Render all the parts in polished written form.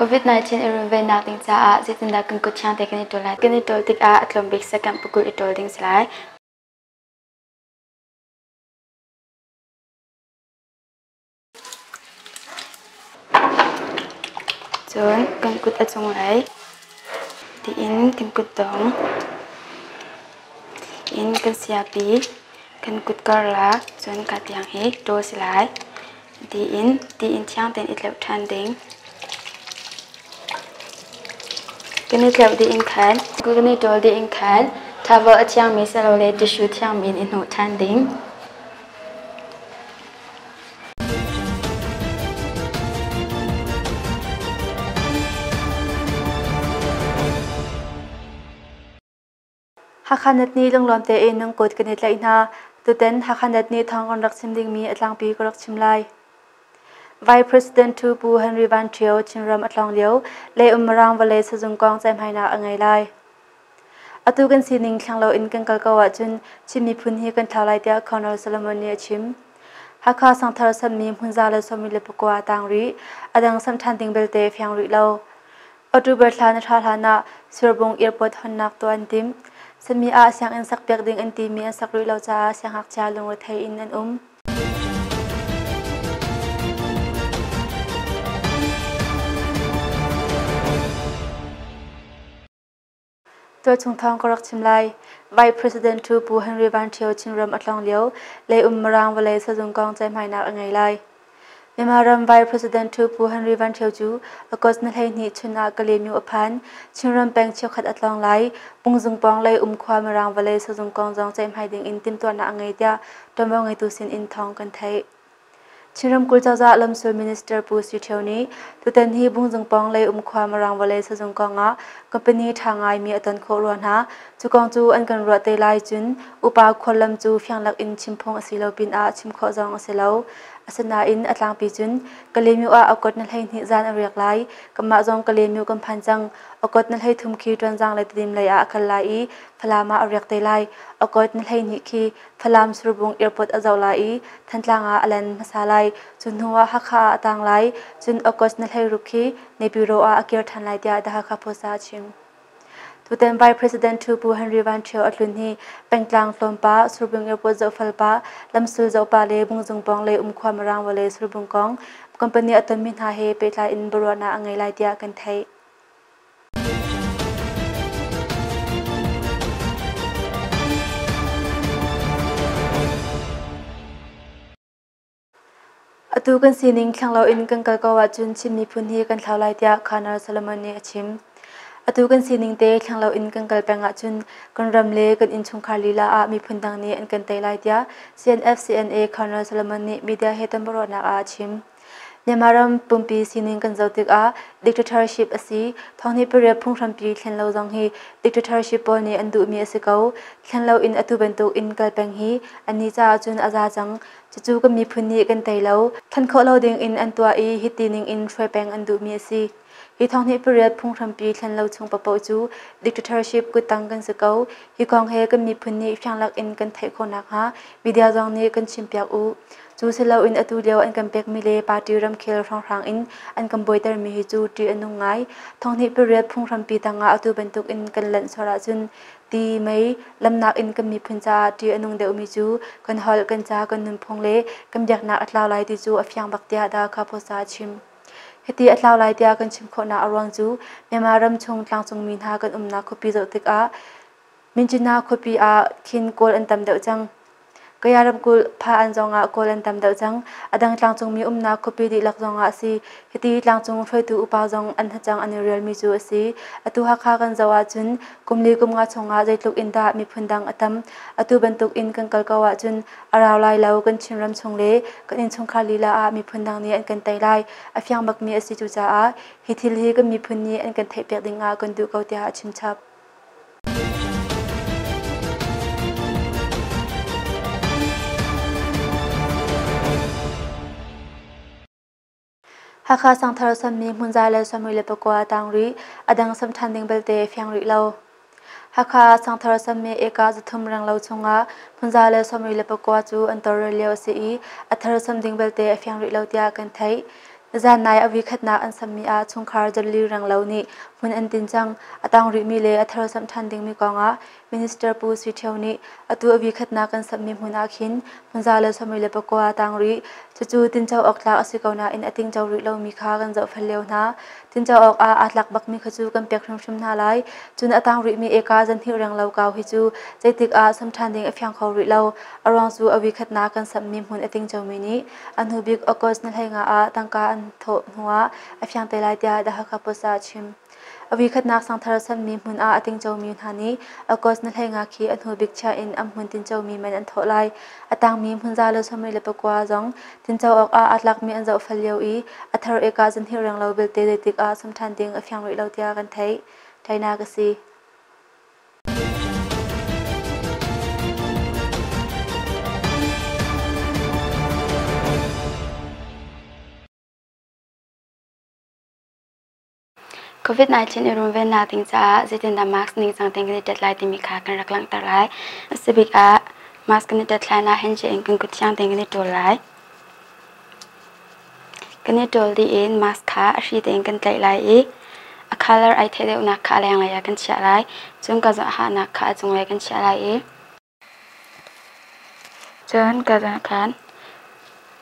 COVID-19 i runvennak ding caah zeitindah kan kut thiang te kan i ṭawl lai? Kan i ṭawl tikah a tlawm bik second pakul i ṭawl ding si lai. Cun kan kut a cunglei tiin kan kutdong in kan siapi kan kut karlak cun ka tiang hi ṭawl si lai. Tiin tiin thiang tein i tleuh ṭhan ding. Kan i tleuh dih in khan kan i ṭawl dih in khan towel a thiangmi silole tissue thiangmi in i hnawh ṭhan ding. Hakha Net nih lunglawm tein nan kut kan i tlaih hna. Tutan Hakha Net nih thawng kan rak chim dingmi a tlangpi ka rak chim lai. Vice President Tu Pu Henry Van Ṭhio Chinram a tlawng lio, Leium Mirang vawlei sazung kong ceihmainak a ngei lai. Atu kan sining thlang loin kan kal ko ahcun Chin miphun hi kan thlau lai tiah Colonel Solomon nih a chim. Hakha sangthar sammi hmunza le sawmi le pakua tang rih, a dang sam ṭhan ding belte fiang rih lo. October thla na thla hlan ah Surbung Airport honnak tuah an timh. Sami ah sianginn sakpiak ding an timi an sak rih lo caah siangngakchia lungrethei in an um. Tualchung thawng ka rak chim lai. Vice President Tu Pu Henry Van Ṭhio Chinram a tlawng lio, leium Mirang vawlei sazung kong ceihmainak a ngei lai. Myanmar ram Vice President Tu Pu Henry Van Ṭhio cu August ni 12 chun ah Kalaymyo a phan. Chinram peng cheukhat a tlawng lai. Pungzung pawng leium khua Mirang vawlei sazung kong zong ceihmai ding in timhtuahnak a ngei tiah ṭuanvo ngeitu sin in thawng kan theih. Chin ramkulh cozah lamsul minister Pu Sui Ṭhio nih tutan hi Bungzung pawng leium khua Mirang vawlei sazung kong ah company ṭha ngaimi a ton khawh rua hna. Cu kong cu an kan ruah te lai cun upa khuallam cu fianglak in chim phung a si lo pinah chim khawh zong a si lo. Asinain a tlangpi cun Kalaymyo ah August ni 12 zan a riak lai. Kanmah zong Kalaymyo kan phan cang. August ni 13 khi Ṭuanzang le Tedim lei ah a kal lai i Falam ah a riak te lai. August ni 12 khi Falam Surbung Airport a zoh lai i Thantlang ah a lan hmasa lai. Cu hnu ah Hakha ah a tang lai. Cun August ni 16 khi Naypyidaw ah a kir ṭhan lai tiah The Hakha Post ah a chim. Tutan Vice President Thu Pu Henry Van Ṭhio a tlun hi pengtlang tlawmpa, Surbung Airport zohfal pah, lamsul zoh pah le Bungzung pawng le umkhua Mirang vawlei Surbung kong company a tonmi hna he pehtlai in biaruahnak a ngei lai tiah kan theih. Atu kan sining thlang loin kan kal ko ahcun Chin miphun hi kan thlau lai tiah Colonel Solomon nih a chim. Atu kan sining te thlang loin kan kal peng ahcun kan ram le kan innchungkhar lila ah miphun dang nih an kan tei lai tiah CNF-CNA Colonel Solomon nih media he tonbiaruahnak ah a chim. Myanmar ram pumpi sining kan zoh tikah dictatorship a si. Thonghnih pariat phunghrampi thlen lo zong hi dictatorship pawl nih an duhmi a si ko. Thlen loin atu bantuk in kal peng hi annih caah cun a za cang. Cucu kan miphun nih kan tei lo. Thlen khawh lo ding in an tuah i hiti ning in hruai peng an duhmi a si. Hi thonghnih pariat phunghrampi thlen lo chung paohpaoh cu dictatorship kuttang kan si ko. Hi kong he kan miphun nih fianglak in kan theih khawh nakhnga media zong nih kan chimpiak u. Cu si loin atu lio an kan pekmi le party ramkhel hrawnghrang in an kan buaitermi hi cu ṭih a nung ngai. Thonghnih pariat phunghrampi tangah atu bantuk in kan lanh sual ahcun ti, mei, lamnak in kan miphun caah ṭih a nung deuhmi cu kan holh, kan ca, kan nunphung le kan biaknak a tlau lai ti cu a fiang bak tiah The Khaposa a chim. Hiti a tlau lai tiah kan chim khawhnak a ruang cu Myanmar ram chung tlangcungmi hna kan umnak khuapi zoh tikah Minjina khuapi ah khin Kawl an tam deuh cang. Kaya ramkulh Pha-an zongah Kawl an tam deuh cang. A dang tlangcungmi umnak khuapi dihlak zongah a si. Hiti tlangcung hruaitu upa zong an hacang an i rialmi cu a si. Atu Hakha kan zoh ahcun kum li kum nga chungah zeitluk in dah miphun dang a tam. Atu bantuk in kan kal ko ahcun a rau lai lo kan Chinram chung le kan innchungkhar lila ah miphun dang nih an kan tei lai. A fiang bakmi a si cucaah hi thil hi kan miphun nih an kan theihpiak ding ah kan duh ko tiah a chim chap. Hakha sangthar sammi hmunzai le samri le pakua tang rih, a dang sam ṭhan ding belte fiang rih lo. Hakha sangthar sammi eka 300 renglo chungah hmunzai le samri le pakua cu an tor lio a si i a thar sam ding belte a fiang rih lo tiah kan theih. Zanlai a voikhatnak an sammi ah chungkhar zarli renglo nih hmun an tin cang. A tang rihmi le a thar samh ṭhan dingmi kongah Minister Pu Sui Ṭhio nih atu a voikhatnak kan samhmi hmun ah khin hmunza le 29 tang rih. Cucu tinco awk tlak a si ko nain a tingco rih lomi kha kan zohfel lio hna. Tinco awk ah aa tlak bakmi kha cu kan pek hrimhrim hna lai. Cun a tang rihmi eka zanhnih renglo kau hi cu zeitik ah sam ṭhan ding a fiang kho rih lo. A ruang cu a voikhatnak kan samhmi hmun a tingcomi nih A hnu bik August ni 15 ah tangka an thawh hnuah a fiang te lai tiah The Hakha Post ah a chim. A voikhatnak sangthar sanmi hmun ah a tingcomi hna nih August ni 15 khi a hnu bik chia in an hmun tincomi man an thawh lai. A tangmi hmunza le 29 zong tinco awk ah aa tlakmi an zohfel lio i a thar eka zanhnih renglo belte zeitik ah sum ṭhan ding a fiang rih lo tiah kan theih. China ka si. COVID-19 i runvennak ding caah zeitindah mask ningcang tein kan i tet lai timi kha kan rak langhter lai. A si bik ah mask kan i tet hlan ah handshake in kan kut thiang tein kan i ṭawl lai. Kan i ṭawl dih in mask kha a hri tein kan tlaih lai i a colour ai theih deuhnak kha a lenglei ah kan chiah lai. Cun ka hahnak kha a cunglei kan chiah lai i cun ka zawn khan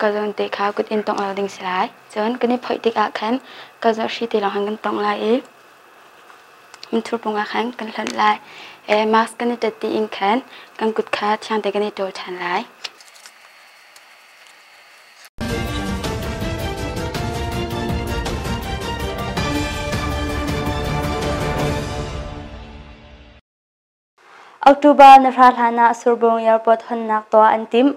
ka zawn te kha kut in tongh lo ding si lai. Cun kan i phoih tikah khan ka zawn hri te lawng khan kan tongh lai i minthur pung ah khan kan hlonh lai. Mask kan i ṭet dih in khan kan kut kha thiang tein kan i ṭawl ṭhan lai. October na hra hlan ah Surbung Airport honnak tuah an timh.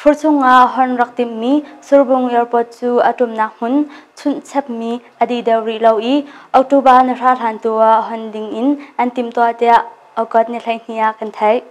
Fur chungah hon rak timhmi Surbung Airport cu a ṭumnak hmun chunh chepmi a dih deuh rih lo i October na hra hlan tu ah hon ding in an timhtuah tiah August ni 12 ah kan theih.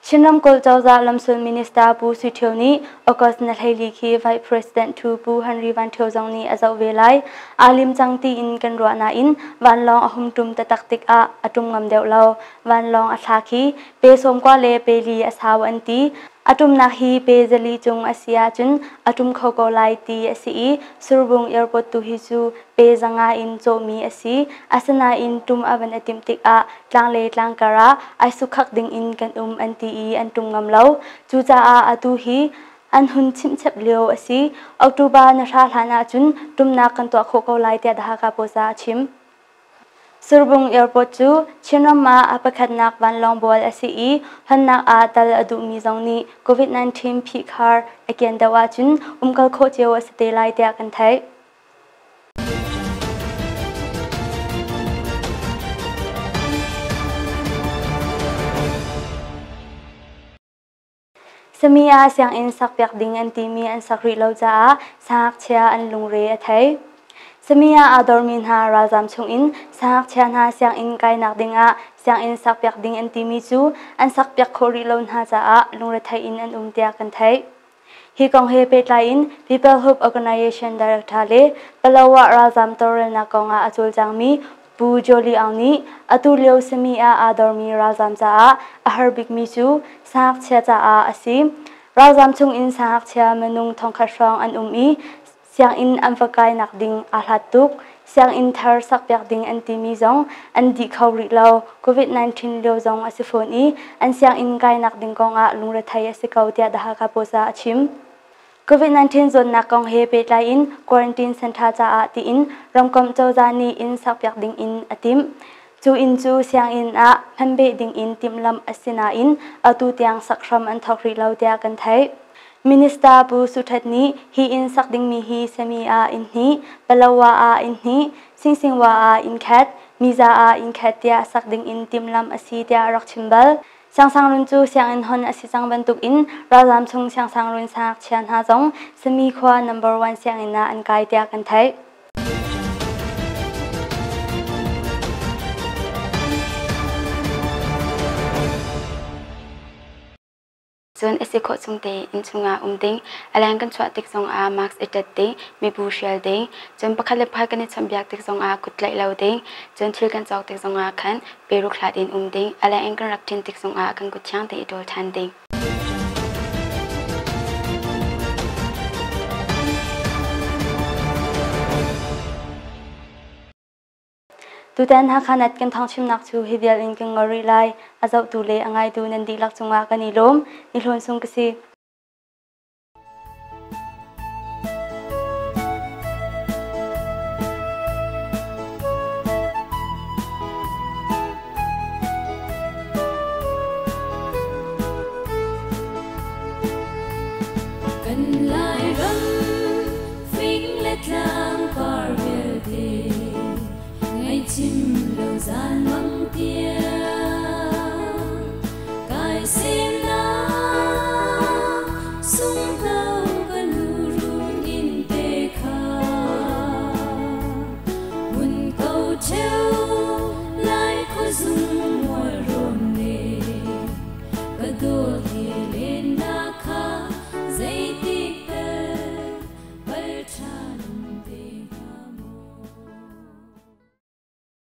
Chin ramkulh cozah lamsul minister Pu Sui Ṭhio nih August ni 14 khi Vice President Thu Pu Henry Van Ṭhio zong nih a zoh ve lai. Aa lim cang tiin kan ruah nain vanlawng a hum ṭum taktak tikah a ṭum ngam deuh lo. Vanlawng a thla khi pe 90 le pe li a sau an ti. A ṭumnak hi pe 400 cung a si ahcun a ṭum kho ko lai ti a si i Surbung Airport tu hi cu pe 500 in cawhmi a si. Asinain ṭum a van i timh tikah tlang le tlang kar ah ai sukhak ding in kan um an ti i an ṭum ngam lo. Cucaah atu hi an hun chimhchep lio a si. October na hra hlan ahcun ṭumnak kan tuah khawh ko lai tiah The Hakha Post ah a chim. Surbung Airport cu Chinram ah a pakhatnak vanlawng bual a si i honnak ah tal a duhmi zong nih COVID-19 phihkhar a kian deuh ahcun umkal khawh cio a si te lai tiah kan theih. Sami ah sianginn sakpiak ding an timi an sak rih lo caah sangakchia an lungre a thei. Sami ah aa dormi hna ralzaam chungin sangakchia hna sianginn kainak dingah sianginn sakpiak ding an timi cu an sakpiak khawh rih lo hna caah lungrethei in an um tiah kan theih. Hi kong he pehtlai in People Hope Organization Director le Palawa ralzaam tawlrelnak kong ah a cawlcangmi Pu Jolly Aung nih atu lio simi ah aa dormi ralzaam caah a har bikmi cu sangakchia caah a si. Ralzaam chungin sangakchia minung thongkhat hrawng an um i sianginn an va kainak ding aa hlat tuk. Sianginn thar sakpiak ding an timi zong an dih kho rih lo. COVID-19 lio zong a si fawn i an sianginn kainak ding kongah lungrethei a si ko tiah The Hakha Post ah a chim. COVID-19 zawtnak kong he pehtlai in quarantine center caah tiin ramkomh cozah nih inn sakpiak ding in a timh. Cu inn cu sianginn ah hmanbeh ding in timhlamh a si nain atu tiang sak hram an thawk rih lo tiah kan theih. Minister Pu Suthat nih hi inn sak dingmi hi Sami ah inn hnih, Palawa ah inn hnih, Singsingwa ah inn khat, Miza ah inn khat tiah sak ding in timhlamh a si tiah a rak chim bal. Siangsangrun cu sianginn hon a si cang bantuk in ralzaam chung siangsangrun sangakchia hna zong Sami khua number one sianginn ah an kai tiah kan theih. Cun a si khawh chung tein inn chungah um ding, a leng kan chuah tik zongah mask i ṭet ding, mibu hrial ding, cun pakhat le pakhat kan i chawnhbiak tik zongah kut tlaih lo ding, cun thil kan cawk tik zongah khan peruk hlat in um ding, a leng in kan rak ṭin tik zongah kan kut thiang tein i ṭawl ṭhan ding. Tutan Hakha Net kan thawngchimnak cu hi vial in kan ngol rih lai. A zohtu le a ngaitu nan dihlak cungah kan i lawm. Ni Hlawn Sung ka si. Kan Lairam fing le tlang par vialte ngaihchim lo zan mang tiang kai se.